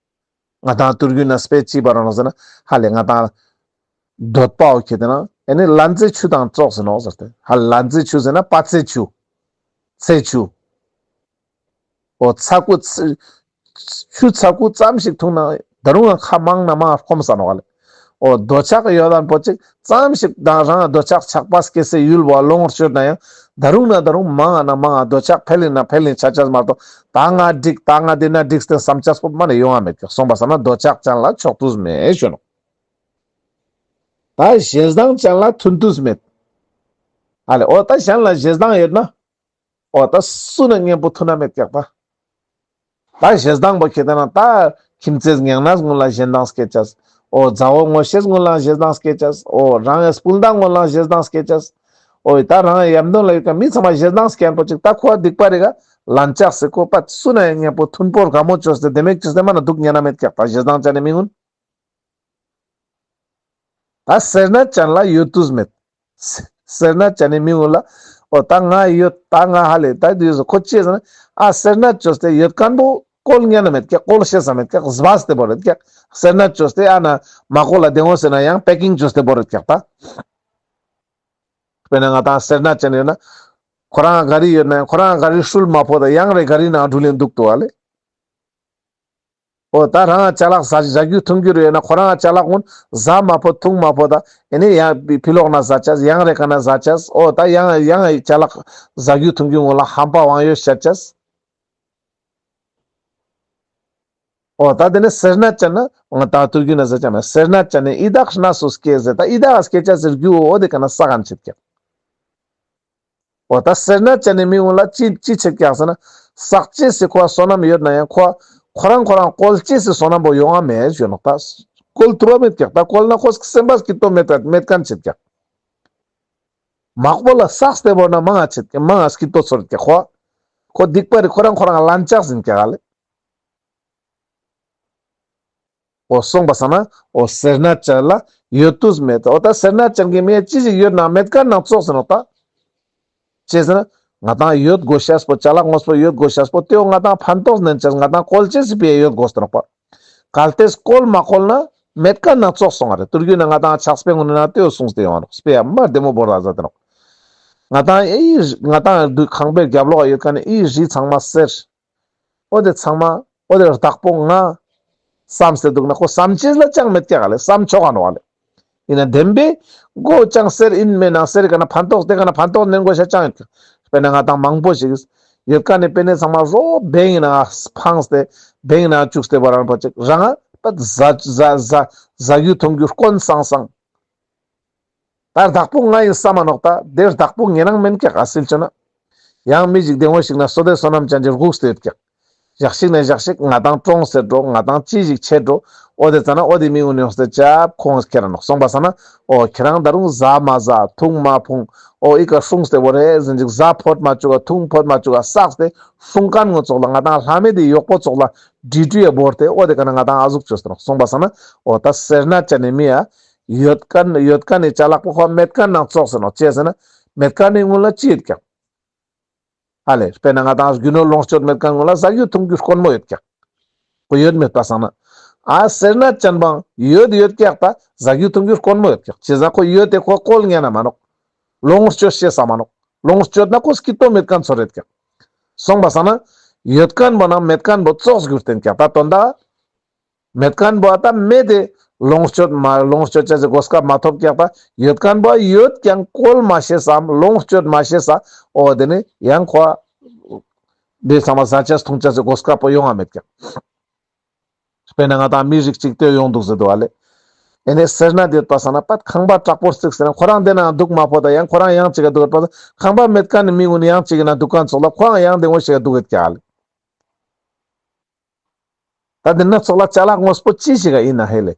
ང་དང་ཐུར་རྒྱུད་ན་དཔེ་ཅི་བར་ནོག་ཟེར་ན་ཧ་ལེ་ང་དང་འདོད་པའོ་ཁེ་ཏེ་ན་ཨེ་ནི་ལན་ཚྭའི་ཆུ་དང་ཙོགས་ཟེར་ནོག་ཟེར་ཏེ་ཧ་ལན་ཚྭའི་ཆུ་ཟེར་ན་པ་ཚྭའི་ཆུ། ཚྭའི་ཆུ། འོ་ཚྭ་ཁུ་ཚ་ཆུ་ཚྭ་ཁུ་ཙམ་ཞིག་འཐུང་ན་ད་རུང་ང་ཁ་མང་ན་མང་སྐོམ་ས་ནོག་ག་ལེ། འོ་འདོད་ཆགས་ཡོད་ལན་པོ་ཅིག་ཙམ་ཞིག་དང་རང་འདོད་ཆགས་ཆགས་པ་སྐྱེ་སའི་ཡུལ་བོ་ལོངས་སྤྱོད་ན་ཡང་ད་རུང་ན་ད་རུང་མང་ང་ན་མང་ང་འདོད་ཆགས་འཕེལ་ཡིན་ན་འཕེལ་ཡིན་ཆ་ཆ་མ་གཏོགས་ད་ང་འགྲིག་ད་ང་འདི་ན་འགྲིག་སྟེ་བསམ་ཆ་སྐོམ་མ་ནི་ཡོང་ང་མེད་ཀྱག། སོང་པ་སང་ན་འདོད་ཆགས་ཅན་ལ་ཆོག་དུས་མེད་ཞུ་ནོག། ད་ཞེ་སྡང་ཅན་ལ་མཐུན་དུས་མེད། ཨ་ལེ་འོ་ད་གཞན་ལ་ཞེ་སྡང་ཡོད་ན། འོ་ད་སུ་ན་གཉེན་པོ་མཐུན་ན་མེད་ཀྱག་ད། ད་ཞེ་སྡང་པོ་ཁེ་ཏེ་ན་ད་ཁྱིམ་མཚེས་ངན་ནས་ངུ་ལ་ཞེ་སྡང་སྐྱེ་ཅེས། འོ་མཛའ་བོ་ངོ་ཤེས་ངུ་ལ་ཞེ་སྡང་སྐྱེ་ཅེས། འོ་རང་ངི་སྤུན་ཟླ་ངུ་ལ་ཞེ་སྡང་སྐྱེ་ཅེས། འོ་ད་རང་ངི་ཡམ་དོན་ལ་ཡོད་ཀྱག་མི་ཚང་མ་ཞེ་སྡང་སྐྱེན་པོ་ཅིག་ད་ཁོ་བ་སྡིག་པ་རེ་ག་ལན་ཆགས་སེ་ཁོ་པ་སུ་ན་ཡང་གཉེན་པོ་མཐུན་པོ་དགའ་མོ་བཅོས་ཏེ་བདེ་མོ་བཅོས་ཏེ་མ་ན་འདུག་ཉན་ན་མེད་ཀྱག་ད་ཞེ་སྡང་ཅན་ནི་མི་ངུན། ད་སེར་སྣ་ཅན་ལ་ཡོད་དུས་མེད། སེར་སྣ་ཅན་ནི་མི་གུན་ལ་འོ་ད་ང་ཡོད་ད་ང་ཧ་ལས་ད་དུས་སུ་ཁོ་ཅི་ཟེར་ན་ཨ་སེར་སྣ་ཅོས་ཏེ་ཡོད་མཁན་པོ་བཀོལ་ཉན་ན་མེད་ཀྱག་བཀོལ་ཤེས་ས་མེད་ཀྱག་སྦས་ཏེ་བོར་རེད་ཀྱག་སེར་སྣ་ཅོས་ཏེ་ཨ་ན་མ་བཀོལ་ལ་བདེ་མོ་ཟེར་ན་ཡང་པེ་ཀིང་ཅོས་ཏེ་བོར་རེད་ཀྱག་ད། དཔེར་ན་ང་ཏང་སེར་སྣ་ཅན་ཡོད་ན་ཁོ་རང་ག་རི་ཡོད་ན་ཡང་ཁོ་རང་ག་རི་ཧྲུལ་མ་ཕོད་ད་ཡང་རེ་ག་རི་ནང་འགྲུལ་ལེན་འདུག་ཏོ་ཨ་ལེ། འོ་ད་རང་ཅ་ལག་ཟ་ཟ་རྒྱུ་འཐུང་རྒྱུ་རེད་ན་ཁོ་རང་ཅ་ལག་ཀུན་ཟ་མ་ཕོད་འཐུང་མ་ཕོད་ད་ཨེ་ནི་ཡང་ཕི་ཕི་ལོག་ན་ཟ་ཅེས་ཡང་རེ་ག་ན་ཟ་ཅེས་འོ་ད་ཡང་ཡང་ཅ་ལག་ཟ་རྒྱུ་འཐུང་རྒྱུ་ངོ་ལ་ཧམ་པ་དབང་ཡོད་བཤད་ཅེས། འོ་ད་དེ་ནི་སེར་སྣ་ཅན་ན་ང་ད་དུར་རྒྱུ་ན་ཟ་ཅེས་མེད། སེར་སྣ་ཅན་ནི་ཡི་དྭགས་སྣ་སུ་སྐྱེ་ཟེར་ད་ཡི་དྭགས་སྐྱེ་ཅེས་ཟེར་རྒྱུ་འོ་དེ་ག་ན་ས་ག་ན་ཆེད་ཀྱག་འོ་ད་སེར་སྣ་ཅན་ནི་མི་གུན་ལ་ཅི་ཅི་ཆེད་ཀྱག་ཟེར་ན་བསགས་ཅེས་སི་ཁོ་བསོད་ནམས་ཡོད་ན་ཡང་ཁོ་ཁོ་རང་ཁོ་རང་བཀོལ་ཅེས་སི་བསོད་ནམས་པོ་ཡོང་ང་མེད་ཞུ་ནོག་ད་བཀོལ་ཐུབ་པ་མེད་ཀྱག་ད་བཀོལ་ན་ཁོ་སེམས་པ་སྐྱིད་པོ་མེད་པ་མེད་མཁན་ཆེད་ཀྱག་མ་བཀོལ་ལ་བསགས་ཏེ་བོར་ན་མང་ང་ཆེད་ཀྱག་མང་ང་སྐྱིད་པོ་ཚོར་ཀྱག་ཁོ་ཁོ་སྡིག་པ་རེ་ཁོ་རང་ཁོ་རང་ལན་ཆགས་ཟིན་ཀྱག་ཨ་ལེ། འོ་སོང་པ་སང་ན་འོ་སེར་སྣ་ཅན་ལ་ཡོད་དུས་མེད། འོ་ད་སེར་སྣ་ཅན་གྱི་མི་ཅི་ཞིག་ཡོད་ན་མེད་མཁན་ནང་ཙོགས་ཟེར་ནོག་ད། ཅི་ཟེར་ན་ང་ཏང་ཡོད་དགོས་ཤེས་པོ་ཅ་ལག་དངོས་པོ་ཡོད་དགོས་ཤེས་པོ་དེའོ་ང་ཏང་ཕན་ཐོགས་ནན་ཅེས་ང་ཏང་བཀོལ་ཅེས་སི་ཕི་ཡ་ཡོད་དགོས་ཟེར་ནོག་པ། གལ་ཏེ་བཀོལ་མ་བཀོལ་ན་མེད་མཁན་ནང་ཙོགས་སོང་ང་རེད། དུར་རྒྱུ་ན་ང་ཏང་ཕྱག་དཔེ་ངོ་ནས་ན་དེའོ་གསུངས་ཏེ་ཡོང་ང་ནོག་དཔེ་ཡ་མ་བདེ་མོ་བོར་ར་ཟ་དེ་ནོག་ང་ཏང་ཨེ་ང་ཏང་ཁང་པའི་རྒྱབ་ལོགས་ཡོད་མཁན་ནི་ཨི་རི་ཚང་མ་སེར། འོ་དེ་ཚང་མ་འོ་དེ་བདག་པོ་ང་བསམ་སྟེ་འདུག་ན་ཁོ་བསམ་ཅེས་ལ་ཅང་མེད་ཀྱག་ལེ། བསམ་ཆོག་ག་ནོག་ལེ། ཡིན་ན་བདེན་པའི་མགོ་ཅང་སེར་ཡིན་མེད་ན་སེར་ག་ན་ཕན་ཐོགས་དེ་ག་ན་ཕན་ཐོགས་ནན་དགོས་ཤ་ཅང་ཡོད་ཀྱག་དཔེར་ན་ང་ཏང་མང་པོ་ཞིག་ཡོད་མཁན་ནི་པེ་ནེ་ཚང་མ་རོ་བེང་ཡིན་ན་འཕངས་ཏེ་བེང་ཡིན་ན་བཅུག་སྟེ་བ་རང་པོ་ཅིག་རང་ང་ད་ཟ་ཟ་ཟ་ཟ་རྒྱུ་འཐུང་རྒྱུ་དཀོན་སང་སང་། ད་བདག་པོ་ང་ཡིན་བསམ་མ་ནོག་ད་དེ་བདག་པོ་ངེ་རང་མེན་ཀྱག་ཨ་སིལ་ཆོ་ན། ཡང་མི་ཞིག་བདེ་མོ་ཞིག་ན་བསོད་བདེ་བསོད་ནམས་ཅན་གྱི་སྒུག་སྟེ་ཡོད་ཀྱག་ཞག་ཞིག་ནས་ཞག་ཞིག་ང་ཏང་གྲོངས་སེ་འགྲོ། ང་ཏང་ཅི་ཞིག་ཆེ་འགྲོ། འོ་དེ་ཙ་ན་འོ་དེ་མི་གུན་ཡོངས་ཏེ་ཅབ་ཁོང་ཁྱེར་ར་ནོག་སོང་པ་སང་ན་འོ་ཁྱེ་རང་ད་རུང་ཟ་མ་ཟ་འཐུང་མ་འཐུང་འོ་ཨི་ཀ་སྲུངས་ཏེ་བོར་རེ་ཟིན་ཅིག་ཟ་ཕོད་མ་བཅུག་ག་འཐུང་ཕོད་མ་བཅུག་ག་བསགས་ཏེ་སྲུང་མཁན་ངོ་ཙོགས་ལ་ང་ཏང་ལྷ་མེད་དེ་གཡོག་པོ་ཙོགས་ལ་འདྲི་འདྲི་ཡ་བོར་ཏེ་འོ་དེ་ཀ་ན་ང་ཏང་ཨ་ཟུག་བཅོས་ཏེ་ནོག་སོང་པ་སང་ན་འོ་ད་སེར་སྣ་ཅན་ནི་མི་ཡ། ཡོད་མཁན་ཡོད་མཁན་ནི་ཅ་ལག་པོ་ཁོ་མེད་མཁན་ནང་ཙོགས་ཟེར་ནོག་ཅི་ཟེར་ན་མེད་མཁན་ནི་སྔོན་ལ་ཅི་ཡོད་ཀྱག་ཨ་ལེ་དཔེར་ན་ང་ཏང་རྒྱུ་ནོར་ལོངས་སྤྱོད་མེད་མཁན་སྔོན་ལ་ཟ་རྒྱུ་འཐུང་རྒྱུ་དཀོན་མོ་ཡོད་ཀྱག་ཁོ་ཡོད་མེད་པ་སང་ན། ཨ་སེར་སྣ་ཅན་པའང་ཡོད་ཡོད་ཀྱག་ད་ཟ་རྒྱུ་འཐུང་རྒྱུ་དཀོན་མོ་ཡོད་ཀྱག་ཅི་ཟ་ཁོ་ཡོད་དེ་ཁོ་བཀོལ་ཉན་ན་མ་ནོག་ལོངས་སྤྱོད་ཤེས་ས་མ་ནོག་ལོངས་སྤྱོད་ན་ཁོ་སྐྱིད་པོ་མེད་མཁན་ཚོར་རེད་ཀྱག་སོང་པ་སང་ན་ཡོད་མཁན་པོ་ནང་མེད་མཁན་པོ་ཙོགས་གྱུར་ཏེན་ཀྱག་ད་དོན་དག་མེད་མཁན་པོ་ཨ་ད་མེད་དེ་ལོངས་སྤྱོད་མ་ལོངས་སྤྱོད་བྱ་ཟེར་གོ་སྐབས་མ་ཐོབ་ཀྱག་ད་ཡོད་མཁན་པོ་ཡོད་ཀྱང་བཀོལ་མ་ཤེས་སམ་ལོངས་སྤྱོད་མ་ཤེས་ས་འོ་དེ་ནི་ཡང་ཁོ་དེ་ཚང་མ་ཟ་ཆས་འཐུང་ཆས་ཟེར་གོ་སྐབས་པོ་ཡོང་ང་མེད་ཀྱག་དཔེར་ན་ང་ཏང་མི་རིགས་གཅིག་ལྟོས་ཡོང་འདུག་ཟེར་འདུག་ཨ་ལེ། ཨེ་ནེ་སེར་སྣ་དེ་ཡོད་པ་སང་ན་པད་ཁང་པ་དྲག་པོ་བརྩིགས་ཟེར་ན་ཁོ་རང་དེ་ན་འདུག་མ་ཕོད་ད་ཡང་ཁོ་རང་ཡང་གཅིག་ག་འདུག་ཡོད་པ་སང་ཁང་པ་མེད་མཁན་ནི་མི་གུན་ཡང་གཅིག་གི་ན་འདུག་མཁན་ཚོགས་ལ་ཁོ་རང་ཡང་དེ་ངོ་ཞིག་ག་འདུག་ཡོད་ཀྱག་ཨ་ལེ། ད་དེ་ན་ཚོགས་ལ་ཅ་ལག་དངོས་པོ་ཅི་ཞིག་ག་ཡིན་ན་ཧེ་ལེ།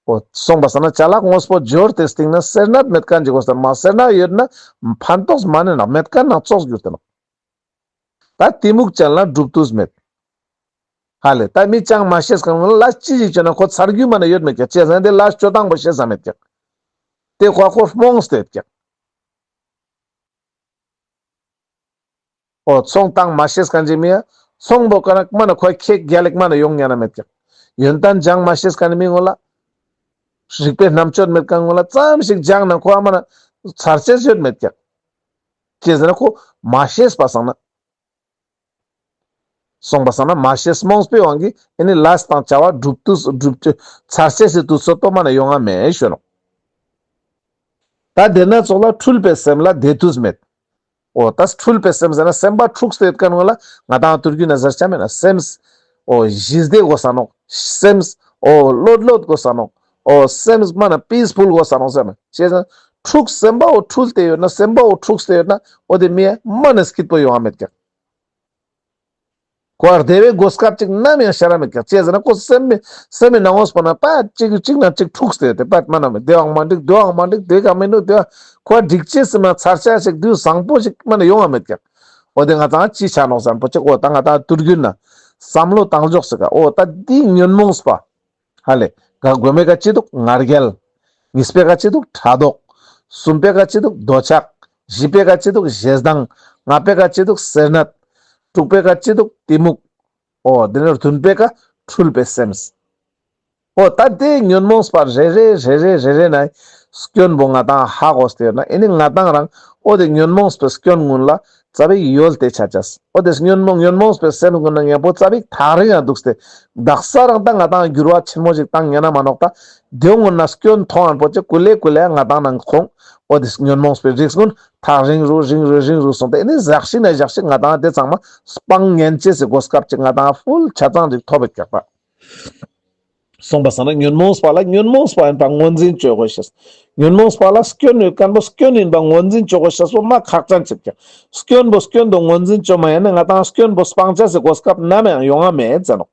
འོ་སོང་པ་སང་ན་ཅ་ལག་དངོས་པོ་འབྱོར་ཏེ་སྟིང་ན་སེར་སྣ་མེད་མཁན་ཅིག་དགོས་ས་མ་སེར་སྣ་ཡོད་ན་ཕན་ཐོགས་མ་ནེ་ན་མེད་མཁན་ནང་ཙོགས་གྱུར་ཏེ་ནོག་ད་གཏི་མུག་ཅན་ལ་སྒྲུབ་དུས་མེད། ཧ་ལེ་ད་མི་ཅང་མ་ཤེས་མཁན་ལ་ཅི་ཞིག་བྱོས་ན་ཁོ་ཚར་རྒྱུ་མ་ནེ་ཡོད་མེད་ཀྱག་ཅི་ཟེར་ན་དེ་ལ་སྤྱོད་སྟངས་པོ་ཤེས་ས་མེད་ཀྱག་དེ་ཁོ་ཁོ་རྨོངས་ཏེ་ཡོད་ཀྱག་འོ་ཚོང་བཏང་མ་ཤེས་མཁན་ཅིག་མི་ཡ། ཚོང་པོ་ཀ་ན་མ་ན་ཁོ་ཁེག་རྒྱལ་ལེགས་མ་ན་ཡོང་ཉན་ན་མེད་ཀྱག་ཡོན་ཏན་སྦྱང་མ་ཤེས་མཁན་མི་ངོ་ལ། རིག་པའི་རྣམ་དཔྱོད་མེད་མཁན་ངོ་ལ་ཙམ་ཞིག་སྦྱང་ན་ཁོ་ཨ་མ་ན་ཚར་ཅེས་ཡོད་མེད་ཀྱག་ཅི་ཟེར་ན་ཁོ་མ་ཤེས་པ་སང་ན། སོང་པ་སང་ན་མ་ཤེས་རྨོངས་པའི་དབང་གིས་ཨེ་ནི་ལས་དང་བྱ་བ་སྒྲུབ་དུས་སྒྲུབ་ཚར་ཅེས་སི་དུས་ཚོད་པོ་མ་ན་ཡོང་ང་མེད་ཞུ་ནོག་ད་དེ་ན་ཚོགས་ལ་འཁྲུལ་པའི་སེམས་ལ་བདེ་དུས་མེད། འོ་ད་འཁྲུལ་པའི་སེམས་ཟེར་ན་སེམས་པ་འཁྲུགས་ཏེ་ཡོད་མཁན་ངོ་ལ་ང་ཏང་དུར་རྒྱུ་ན་ཟེར་ཆ་མེད་ན་སེམས། འོ་ཞི་བདེ་དགོས་ས་ནོག་སེམས། འོ་ལྷོད་ལྷོད་དགོས་ས་ནོག་འོ་སེམས་མ་ན་པིས་ཕུལ་དགོས་ས་ནོག་ཟེར་ན་ཅི་ཟེར་ན་འཁྲུགས་སེམས་པ་འོ་འཁྲུལ་ཏེ་ཡོད་ན་སེམས་པ་འོ་འཁྲུགས་ཏེ་ཡོད་ན་འོ་དེ་མི་ཡ་མ་ན་སྐྱིད་པོ་ཡོང་ང་མེད་ཀྱག་ཁོ་བདེ་བའི་གོ་སྐབས་ཅིག་ནམ་ཡང་ཤར་ར་མེད་ཀྱག་ཅི་ཟེར་ན་ཁོ་སེམས་མི་སེམས་མི་ནང་ངོས་པོ་ན་པ་ཅིག་ཅིག་ན་ཅིག་འཁྲུགས་ཏེ་ཡོད་དེ་པད་མ་ན་མེད་དེ་བའང་མ་འགྲིག་དེ་བའང་མ་འགྲིག་དེ་ག་མི་འདུག་དེ་བ་ཁོ་འགྲིག་ཅེས་སི་མ་ཚར་ཆ་ཞིག་དུས་བཟང་པོ་ཞིག་མ་ན་ཡོང་ང་མེད་ཀྱག་འོ་དེ་ང་ཚང་ཅི་ཆ་ནོག་ཟེར་ན་པོ་ཅིག་འོ་ད་ང་ཏང་དུར་རྒྱུ་ན་བསམ་བློ་བཏང་འཇོག་ཟེར་ག་འོ་ད་འདི་ཉོན་མོངས་པ། ཧ་ལེ། ག་དགོས་མེད་ཀ་ཅི་འདུག་ང་རྒྱལ། གཉིས་པའི་ཀ་ཅི་འདུག་ཕྲག་དོག། གསུམ་པའི་ཀ་ཅི་འདུག་འདོད་ཆགས། བཞི་པའི་ཀ་ཅི་འདུག་ཞེ་སྡང་། ལྔ་པའི་ཀ་ཅི་འདུག་སེར་སྣ། དྲུག་པའི་ཀ་ཅི་འདུག་གཏི་མུག། འོ་དེ་ནས་བདུན་པའི་ཀ་འཁྲུལ་པའི་སེམས། འོ་ད་དེ་ཉོན་མོངས་པ་རེ་རེ་རེ་རེ་རེ་རེ་ནས་སྐྱོན་པོ་ང་ཏང་ཧ་གོ་སྟེ་ཡོད་ན་ཨེ་ནི་ང་ཏང་རང་འོ་དེ་ཉོན་མོངས་པའི་སྐྱོན་ཀུན་ལ་ཙ་པིག་ཡོལ་ཏེ་ཆ་ཅེས། འོ་དེ་ཉོན་མོངས་ཉོན་མོངས་པའི་སེམས་ཀུན་ན་ཉམ་པོ་ཙ་པིག་ཐག་རིང་ང་འདུག་སྟེ་དག་ས་རང་ད་ང་ཏང་འགྱུར་བ་ཆེན་མོ་ཞིག་བཏང་ཉན་ན་མ་ནོག་ད། དེ་ཀུན་ན་སྐྱོན་མཐོང་ཡན་པོ་ཅིག་ཀུ་ལེ་ཀུ་ལེ་ང་ཏང་ནང་ཁོང་འོ་དེ་ཉོན་མོངས་པའི་རིགས་ཀུན་ཐག་རིང་རུ་རིང་རུ་རིང་རུ་སོང་སྟེ་ཨེ་ནི་ཟག་ཤིག་ན་ཟག་ཤིག་ང་ཏང་དེ་ཚང་མ་སྤང་ཉན་ཅེས་སི་གོ་སྐབས་ཅིག་ང་ཏང་ཧྥུལ་ཆ་ཚང་ཅིག་ཐོབ་པའི་ཀྱག་པ། སོང་པ་སང་ན་ཉོན་མོངས་པ་ལ་ཉོན་མོངས་པ་ཡིན་པ་ངོས་འཛིན་བཅོ་དགོས་ཤེས། ཉོན་མོངས་པ་ལ་སྐྱོན་ཡོད་མཁན་པོ་སྐྱོན་ཡིན་པ་ངོས་འཛིན་བཅོ་དགོས་ཤེས་པོ་མ་ཁག་ཅན་ཅིག་ཀྱང་། སྐྱོན་པོ་སྐྱོན་དུ་ངོས་འཛིན་བཅོ་མ་ཡིན་ན་ང་ཏང་སྐྱོན་པོ་སྤང་ཅེས་སི་གོ་སྐབས་ནམ་ཡང་ཡོང་ང་མེད་ཟེར་ནོག།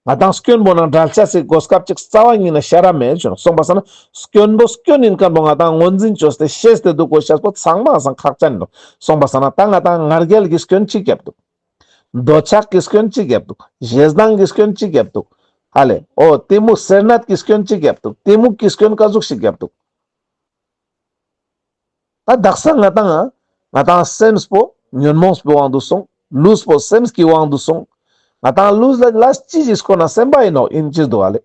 ང་ཏང་སྐྱོན་པོ་ནང་བྲལ་ཅེས་སི་གོ་སྐབས་ཅིག་རྩ་བ་ཉིད་ནས་ཤར་ར་མེད་ཟེར་ནོག། སོང་པ་སང་ན་སྐྱོན་པོ་སྐྱོན་ཡིན་མཁན་པོ་ང་ཏང་ངོས་འཛིན་བཅོས་ཏེ་ཤེས་ཏེ་འདུག་དགོས་ཤེས་པོ་ཚང་མ་སང་ཁག་ཅན་ཡིན་ནོག། སོང་པ་སང་ན་ད་ང་ཏང་ང་རྒྱལ་གྱི་སྐྱོན་ཅི་རྒྱབ་འདུག། འདོད་ཆགས་ཀྱི་སྐྱོན་ཅི་རྒྱབ་འདུག། ཞེ་སྡང་གི་སྐྱོན་ཅི་རྒྱབ་འདུག། ཧ་ལེ། འོ་གཏི་མུག་སེར་སྣ་གི་སྐྱོན་ཅི་རྒྱབ་འདུག། གཏི་མུག་གི་སྐྱོན་ཀ་ཟུག་ཞིག་རྒྱབ་འདུག། ད་དག་ས་ང་ཏང་ང་ཏང་སེམས་པོ་ཉོན་མོངས་པའི་དབང་དུ་སོང་། ལུས་པོ་སེམས་ཀྱི་དབང་དུ་སོང་། ང་ཏང་ལུས་ལ་ལ་ཅི་ཞིག་སྐོར་ན་སེམས་པ་ཡིན་ནོག་ཡིན་ཅི་འདུག་ཧ་ལེ།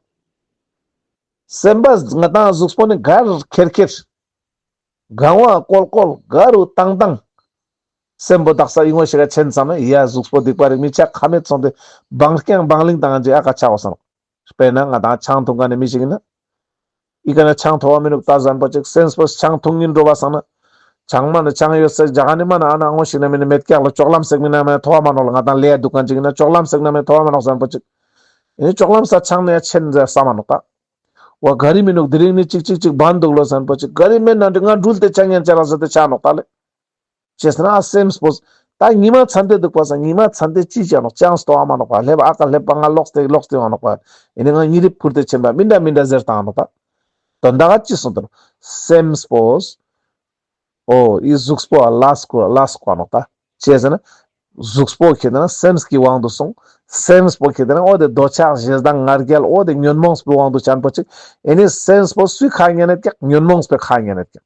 སེམས་པ་ང་ཏང་གཟུགས་པོ་ནི་གར་ཁེར་ཁེར། གང་བ་ཀོལ་ཀོལ་ག་རུ་བཏང་བཏང་། སེམས་པོ་དག་ས་ཡིན་ངོ་ཞིག་ག་ཆེན་ཙམ་ཡ་གཟུགས་པོ་སྡིག་པ་རིག་མི་ཆ་ཁ་མེད་སོང་སྟེ་བང་རྐྱང་བང་ལིང་བཏང་ཅིག་ཨ་ཀ་ཆ་བ་སང་། དཔེར་ན་ང་ཏང་ཆང་འཐུང་མཁན་ནི་མི་ཞིག་ཡིན་ན། ཨི་ཀ་ན་ཆང་འཐུང་བ་མི་ནུག་ད་ཟན་པོ་ཅིག་སེམས་པོ་ཆང་འཐུང་ཡིན་འགྲོ་བ་སང་ན། ཆང་མ་ནི་ཆང་ཡོད་སེ་རྒྱ་ག་ནི་མ་ན་ཨ་ན་ངོ་ཞིག་ན་མི་ནི་མེད་ཀྱག་ལ་ཅོག་ལམ་སེག་མི་ན་མེ་ཐོ་བ་མ་ནོག་ལ་ང་ཏང་ལས་འདུག་མཁན་ཅིག་ཡིན་ན་ཅོག་ལམ་སེག་ན་མེ་ཐོ་བ་མ་ནོག་ཟན་པོ་ཅིག། ཨེ་ནི་ཅོག་ལམ་ས་ཆང་ནི་ཡ་ཆེན་ཟེར་ས་མ་ནོག་ད། བ་ག་རི་མི་ནུག་དེ་རིང་ནི་ཅིག་ཅིག་ཅིག་བན་འདུག་ལོ་ཟན་པོ་ཅིག་ག་རི་མེད་ན་འདི་ང་འགྲུལ་ཏེ་ཆ་ཉན་ཆ་ར་ཟེར་ཏེ་ཆ་ནོག་ད་ལེ། ཅེས་ན་སེམས་པོ། ད་ཉི་མ་ཚན་ཏེ་འདུག་པ་སང་ཉི་མ་ཚན་ཏེ་ཅི་བྱ་ནོག་ཅང་སྟོ་བ་མ་ནོག་པ་ལེབ་ཨ་ཀ་ལེབ་པ་ང་ལོག་སྟེ་ལོག་སྟེ་བ་ནོག་པ། ཨེ་ནི་ང་ཉི་རིབ་ཕུར་ཏེ་ཆེན་པ་མི་འདྲ་མི་འདྲ་ཟེར་བཏང་ནོག་ད། དོན་དག་ཅི་སོང་དོ། སེམས་པོ། འོ་ཨི་གཟུགས་པོ་ལ་སྐོ་ལ་སྐོ་ནོག་ད། ཅེས་ཟེར་ན། གཟུགས་པོ་ཁེ་ཏེ་ན་སེམས་ཀྱི་དབང་དུ་སོང་། སེམས་པོ་ཁེ་ཏེ་ན་འོ་དེ་འདོད་ཆགས་ཞེ་སྡང་ང་རྒྱལ་འོ་དེ་ཉོན་མོངས་པའི་དབང་དུ་ཆ་ན་པོ་ཅིག། ཨེ་ནི་སེམས་པོ་སུའི་ཁ་ཉན་ནད་ཀྱག་ཉོན་མོངས་པའི་ཁ་ཉན་ནད་ཀྱག།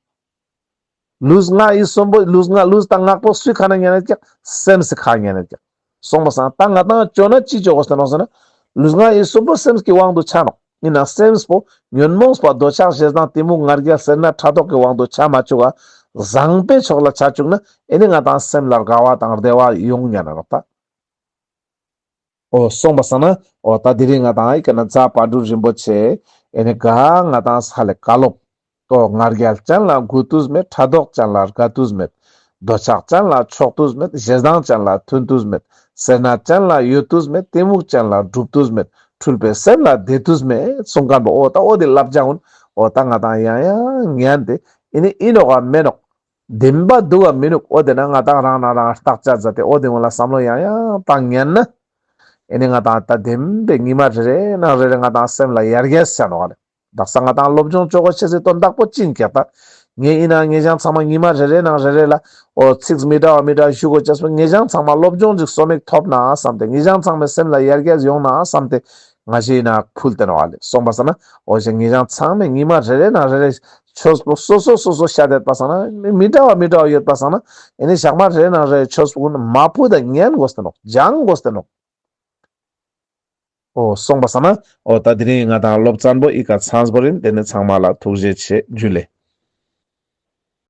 ལུས་ངག་ཡིད་གསུམ་པོ་ལུས་ངག་ལུས་དང་ངག་པོ་སུའི་ཁ་ན་ཉན་ནད་ཀྱག་སེམས་སི་ཁ་ཉན་ནད་ཀྱག། སོང་པ་སང་ད་ང་ཏང་ཅོ་ན་ཅི་ཅོ་གོ་ཟེར་ནོག་ཟེར་ན། ལུས་ངག་ཡིད་གསུམ་པོ་སེམས་ཀྱི་དབང་དུ་ཆ་ནོག། ཡིན་ན་སེམས་པོ་ཉོན་མོངས་པ་འདོད་ཆགས་ཞེ་སྡང་གཏི་མུག་ང་རྒྱལ་སེར་སྣ་ཕྲག་དོག་གི་དབང་དུ་ཆ་མ་བཅུག་ག། བཟང་པོའི་ཕྱོགས་ལ་ཆ་བཅུག་ན་ཨེ་ནི་ང་ཏང་སེམས་ལ་དགའ་བ་དང་བདེ་བ་ཡོང་ཉན་ན་ནོག་ད། འོ་སོང་པ་སང་ན་འོ་ད་དེ་རིང་ང་ཏང་ཨི་ཀ་ན་རྫ་དཔལ་སྤྲུལ་རིན་པོ་ཆེ་ཨེ་ནི་ག་ང་ཏང་ས་ལེ་བཀའ་སློབ། འོ་ང་རྒྱལ་ཅན་ལ་མགུ་ཏུས་མེད། ཕྲག་དོག་ཅན་ལ་དགའ་ཏུས་མེད། འདོད་ཆགས་ཅན་ལ་ཕྱོགས་ཏུས་མེད། ཞེ་སྡང་ཅན་ལ་མཐུན་ཏུས་མེད། སེར་སྣ་ཅན་ལ་ཡོད་ཏུས་མེད། གཏི་མུག་ཅན་ལ་གྲུབ་ཏུས་མེད། འཁྲུལ་པའི་སེམས་ལ་བདེ་ཏུས་མེད། གསུང་མཁན་པོ་འོ་ད་འོ་དེ་བསླབ་བྱ་ཀུན་འོ་ད་ང་ཏང་ཡང་ཡང་ཉན་ཏེ་ཨེ་ནི་ཨིན་ནོག་ག་མེན་ནོག། བདེན་པ་འདུག་ག་མི་ནུག། འོ་དེ་ན་ང་ཏང་རང་ན་རང་བརྟག་དཔྱད་མཛད་དེ་འོ་དེ་ཀུན་ལ་བསམ་བློ་ཡང་ཡང་བཏང་ཉན་ན། ཨེ་ནི་ང་ཏང་ད་བདེན་པའི་ཉི་མ་རེ་རེ་ནང་རེ་རེ་ང་ཏང་སེམས་ལ་ཡར་རྒྱས་ཆ་ནོག་ལེ། དག་ས་ང་ཏང་སློབ་སྦྱོང་ཅོ་གོ་ཤེས་སི་དོན་དག་པོ་ཅི་ཨིན་ཀྱག་ད། ངས་ཨིན་ན་ངེ་ཞང་ཚང་མ་ཉི་མ་རེ་རེ་ནང་རེ་རེ་ལ་འོ་ཚིག་མི་འདྲ་བ་མི་འདྲ་བ་ཞུ་གོ་ཅེས་པོ་ངེ་ཞང་ཚང་མ་སློབ་སྦྱོང་ཅིག་སོ་མིག་ཐོབ་ན་བསམ་སྟེ་ངེ་ཞང་ཚང་མའི་སེམས་ལ་ཡར་རྒྱས་ཡོང་ན་བསམ་སྟེ་ང་ཞེ་ན་ཕུལ་ཏེ་ནོག་ལེ། སོང་པ་སང་ན་འོ་ཞེ་ངེ་ཞང་ཚང་མས་ཉི་མ་རེ་རེ་ནང་རེ་རེ་ཆོས་པོ་སོ་སོ་སོ་སོ་བཤད་དེ་པ་སང་ན་མི་འདྲ་བ་མི་འདྲ་བ་ཡོད་པ་སང་ན་ཨེ་ནི་ཞག་མ་རེ་རེ་ནང་རེ་རེ་ཆོས་པོ་ཀུན་མ་ཕུད་ད་ཉན་དགོས་ཏེ་ནོག། སྦྱང་དགོས་ཏེ་ནོག། འོ་སོང་པ་སང་ན་འོ་ད་དེ་རིང་ང་ཏང་སློབ་ཚན་པོ་ཨི་ཀ་ཚང་པོ་ཨིན། དེ་ནི་ཚང་མ་ལ་ཐུགས་རྗེ་ཆེ། ཇུ་ལེ།